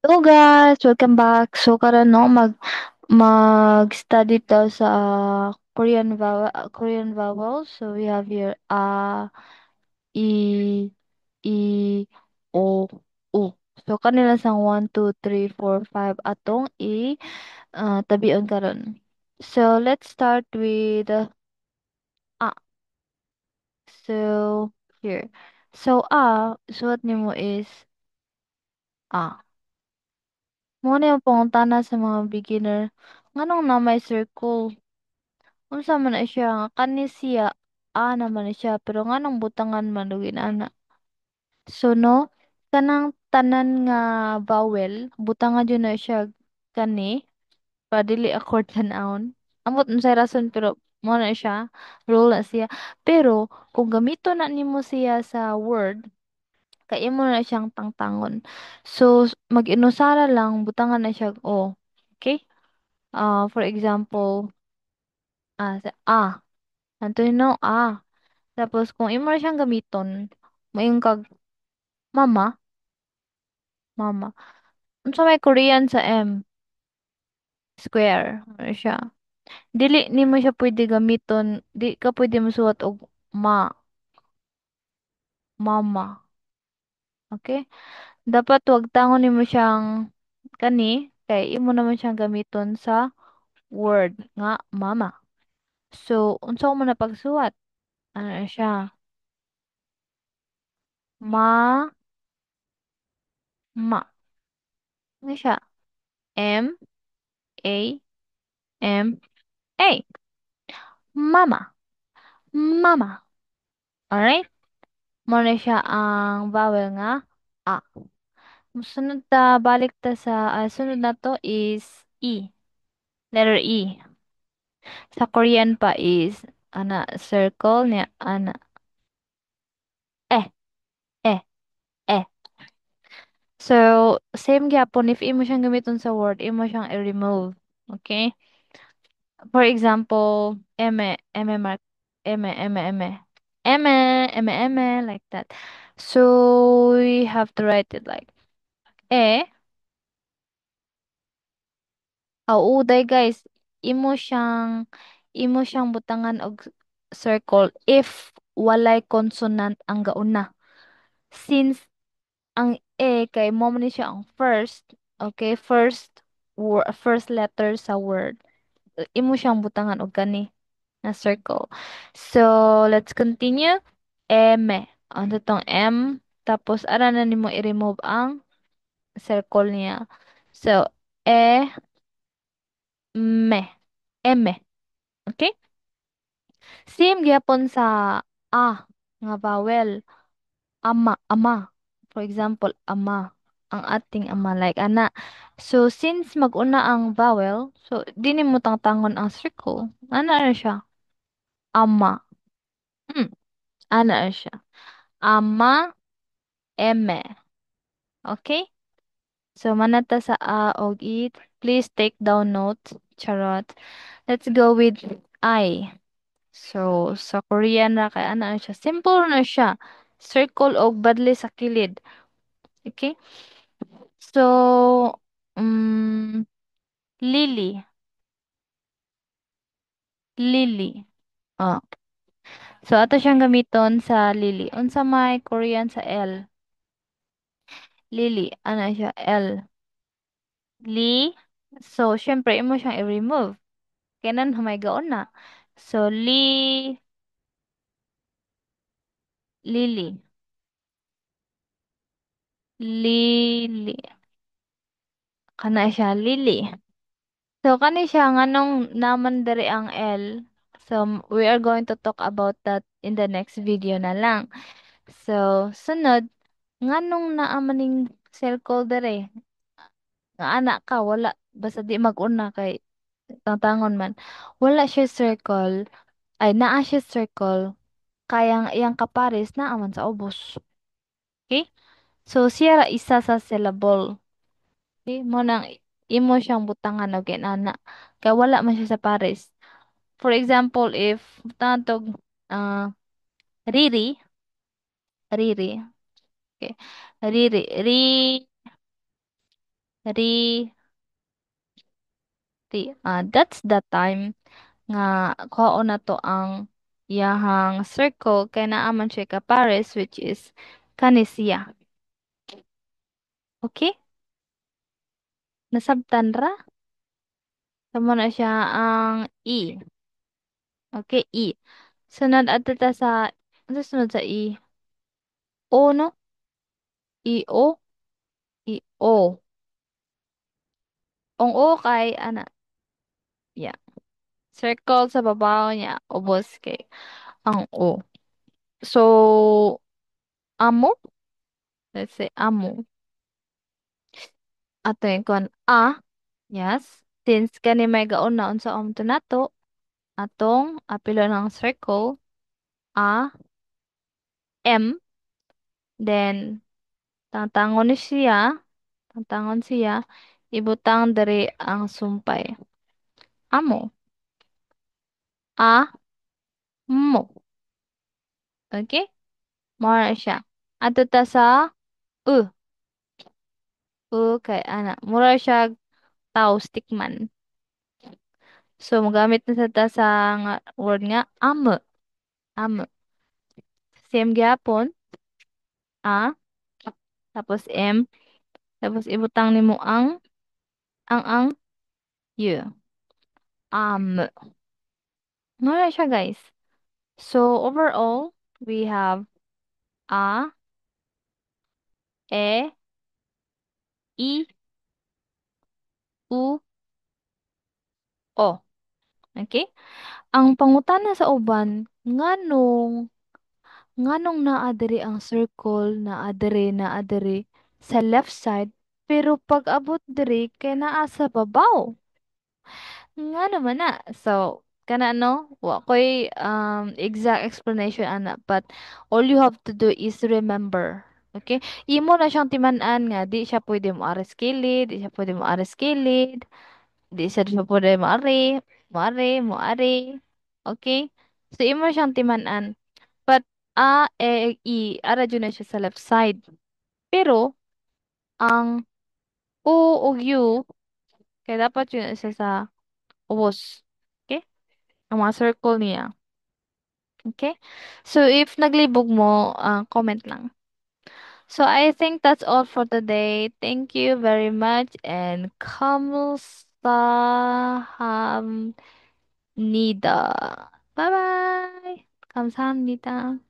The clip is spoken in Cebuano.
Hello guys! Welcome back. So karon, no, mag-study ta sa Korean vowels. So we have here A, I, E, O, U. So kanila sang 1, 2, 3, 4, 5 atong i tabion karon. So let's start with A. So here. So A, suwat nimo is A. Mao na yung pangutana sa mga beginner, nganong naa may circle? Unsa man na siya nga kani siya A naman na siya, pero nganong butangan man og inana? So no, kanang tanan nga vowel butangan jud na siya kani para dili awkward tan-awon. Ambot unsay rason, pero mao na siya, rule na siya. Pero kung gamiton na nimo siya sa word, kay imo na siyang tangtangon. So mag-inusara lang, butangan na siya o. Okay? For example, sa A. Anto no A. Tapos kung imo na siyang gamiton, moingon kag mama, mama. Unsa may Korean sa M? Square. Ano siya? Dili nimo siya pwede gamiton, di ka pwede mosuwat og ma. Mama. Okay? Dapat wag tangon nimo siyang kani kay imo naman siyang gamiton sa word nga mama. So unsa mo na pagsuwat? Ano siya? Ma, ma. Ano siya? M A M A. Mama. Mama. Alright? Mo na siya ang vowel nga A. Sunod ta, balik ta sa, sunod na to is E. Letter E. Sa Korean pa is, ana, circle niya, ana. Eh. Eh. Eh. So, same gyapon, if imo siyang gamiton sa word, imo siyang i-remove. Okay? For example, M, M mark, M, M, M. M, M, M, like that. So, we have to write it like E. Aw, uday guys, imo siyang butangan og circle if walay consonant ang gauna. Since ang E kay mo man ni siya ang first, okay, first first letter sa word. Imo siyang butangan og kani na circle. So, let's continue. M. Ano tong M? Tapos, ara na nimo i-remove ang circle niya. So, E, me. M. Okay? Same gyapon sa A nga vowel. Ama, ama. For example, ama. Ang ating ama, like ana. So, since mag-una ang vowel, so, di nimo tangtangon ang circle. Ana na siya? Ama. Ana na siya. Ama, eme. Okay? So, manata sa A og E. Please take down notes. Charot. Let's go with I. So, sa Korean ra kay ana na siya. Simple na siya. Circle og badli sa kilid. Okay? So, Lily. Lily. Oh. So, ato siyang gamiton sa Lily. Unsa may Korean sa L? Lily. Ano siya? L. Li. So, syempre, imo siyang i-remove. Kailan may gaon na. So, li. Lily. Lily. Kana siya, Lily. So, kani siya, nganong naman diri ang L. So, we are going to talk about that in the next video na lang. So, sunod, nganong naa man ning circle diri? Nga ana ka, wala, basta di mag-una kay tangtangon man. Wala siya circle, ay naa siya circle, kaya ang iyang kapares naa man sa ubos. Okay? So, siya ra isa sa syllable. Okay? Mo nang imo siyang butangan og inana. Kay wala man siya sa pares. For example, if butangan tog Riri, Riri. Okay. Riri, ri, Ri, ti. That's the time nga kuhaon na to ang iyahang circle kay naa man siya kapares, which is kani siya. Okay? Nasabtan ra? Tamo na siya ang E. Okay, E. Sunod adto ta sa, ano sunod sa E? O, no? E, O? E, O. Ang O kay, ana, yeah. Circle sa babaw niya, ubos kay ang O. So, amo? Let's say amo. Ato yung kuan A. Yes. Since kani may gauna, unsa om to nato, atong apilo ng circle, A, M, then tangtangon ni siya, tangtangon siya, ibutang diri ang sumpay. Amo. A, mo. Okay? Mao siya. Adto ta sa U. U kay ana, mura siya tao, stickman. So mogamit na sa ta sa nga word nga amo. Amo. Same gyapon. A, tapos M, tapos ibutang nimo ang U. Am. Mura siya, guys. So overall, we have A, E, I, U, O. Okay? Ang pangutana sa uban, nganong naa diri ang circle, naa diri, naa diri sa left side, pero pag abot diri kay naa sa babaw? Ngano man na? So, kana no, wa koy exact explanation ana, but all you have to do is remember. Okay? Imo na siyang timan-an nga di siya pwede mo aris kilid, di siya pwede mo aris kilid, di siya pwede mo ari, mo ari, mo ari. Okay? So imo na siyang timan-an. But A, E, I, ara jud na siya sa left side. Pero ang O ug U kay dapat jud na siya sa ubos. Okay? Ang mga circle niya. Okay? So if naglibog mo, comment lang. So I think that's all for today. Thank you very much and 감사합니다. Bye bye. 감사합니다.